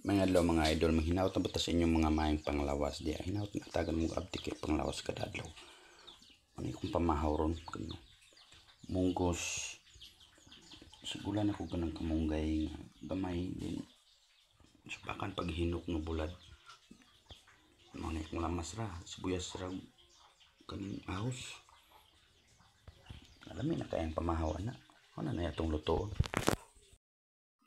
Mga adlaw, mga idol, manghinaot na ba ta sa inyong mga maayong panglawas diya? Hinaot na tagan mo abdi kay panglawas kada adlaw. Ano kung pamahaw ron kano? Munggos. Sugulan ako ganang kamunggay nga gamay din. Supakan paghinok nga bulad. Mao na akong lamas ra, sibuyas ra kaning ahos. Alami na kayang pamahaw ana. Ano na atong lutoon?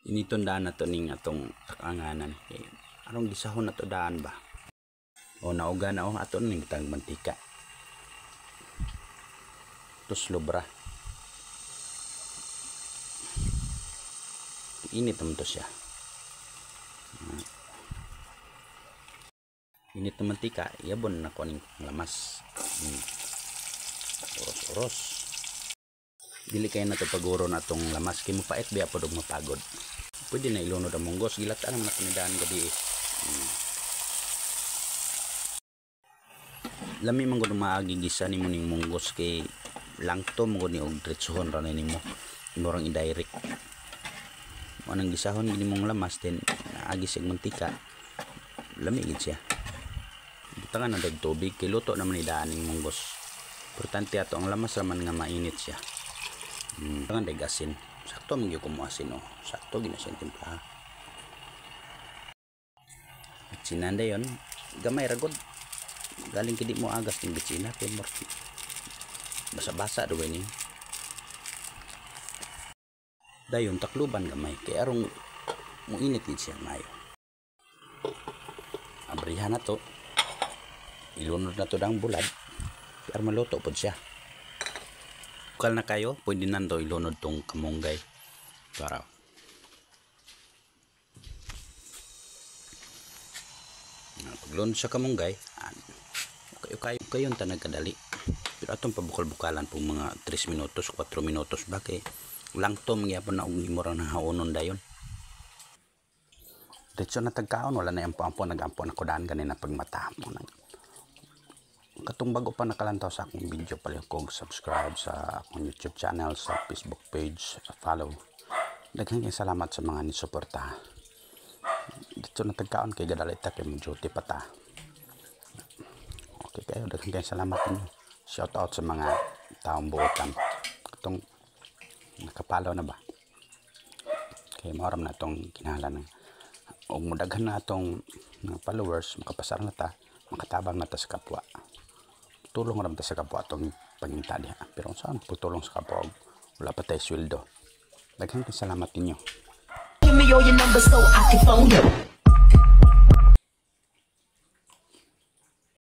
Initon daan na to ning atong takanganan. Eh, arong gisahon na to daan ba? O nauga na o ato ning tang mantika. Tuslob ra. Init naman to siya. Init na mantika, iyabon na ko ning lamas. Oros-oros. Dili kay na to paguro na atong lamas kay mapait biya pod og mapagod. Pwede na ilunod ang munggos, gilata naman na daan gabi. Lami man gud maagi gisa nimo ning munggos kay langto man gud ni og diretsohon ra nimo. Imorang i-direct. Mo nang gisahon gini mong lamas then naagi sig mantika. Lami gid siya. Butangan na dag tubig kay luto naman ni daan ning munggos. Importante ato ang lamas raman nga mainit siya. Butangan dag asin. Sakto man gyud ko mo asin oh. Sakto gina siya timpla. Bitsinan dayon, gamay ra gud. Galing kay di mo agas ning bitsina kay basa-basa duway ni. Dayon takluban gamay kay arong muinit gid siya maayo. Abrihan na to. Ilunod na to dang bulad. Pero maluto pod siya. Bukal na kayo, pwede na to ilunod tong kamunggay. Para paglunod sa kamunggay, kayo kayo kayon ta nagkadali. Pero atong pabukal-bukalan po mga 3 minutos, 4 minutos ba kay langtom gyapon na og imo ra nang haonon dayon. Diretso na tagkaon, wala na ampo-ampo, nag-ampo na ko daan ganina pagmata mo nang. Katong bago pa nakalantaw sa akong video, palihog kog subscribe sa akong YouTube channel, sa Facebook page, follow. Daghang kayong salamat sa mga nisuporta. Dito na tagkaon kay gadali ta kay mo duty pa ta. Okay kayo, daghang kayong salamat ninyo. Shout out sa mga taong buotan. Katong nakapalaw na ba? Kay maoram na atong kinahanglan og modaghan na atong mga followers, makapasar na ta, makatabang na ta sa kapwa. Tulong ra man ta sa kapwa atong pangita diha. Pero unsa ang pagtulong sa kapwa og wala pa tay sweldo. Daghang kayong salamat ninyo. Give me all your numbers so I can phone you.